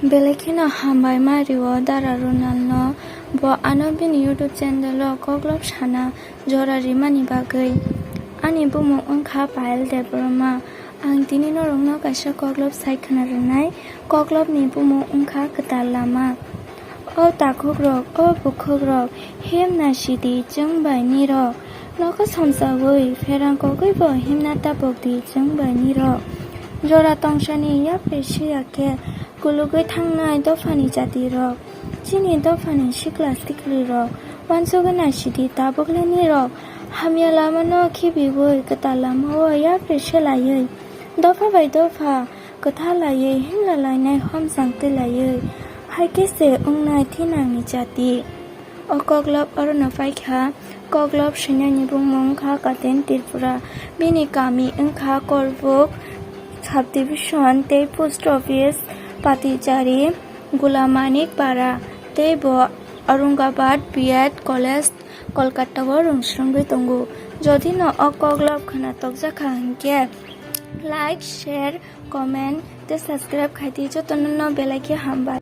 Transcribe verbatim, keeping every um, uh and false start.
Belai kheno hambai ma rio Dara Ronaldno, bo ano bini YouTube channel o koklop sana jora rimani bagwi. Ani bumung wngkha Payal Debbarma. Ang tini norokno kaisa koklop sai khna rwnai. Koklopni bumung wngkha Kwtal Lama. O takhukrok, o bukhukrok, himna sidi chwng bai nirok. Nogo somsaui pherang kogwi bo himna tabuk di chwng bai nirok. Jora tongsani yapri siya khe kulugwi thangnai dophani jatirok. Chini dophani sikla siklirok, uansugwi naisidi tabukle nirok. Hamya lamano khibiui kwtal lamao yapri selaiwi, dopha bai dopha kwtha laiwi himla lainai homjang twi laiwi, hai khe se wngnai thinangni jati. O koklop orono paikha, koklop swinani bumung wngkha Katen Tripura, bini kami wngkha Korbuk subdivision tei post office Patichari, Gulamanik Para tei bo Aurangabad B Ed College, Kolkata o rwng swrwngwi tongo. Jodi no o koklop khna tokjakha hinkhe like, share, comment tei subscribe khai di. Jotono no belai khe hambai.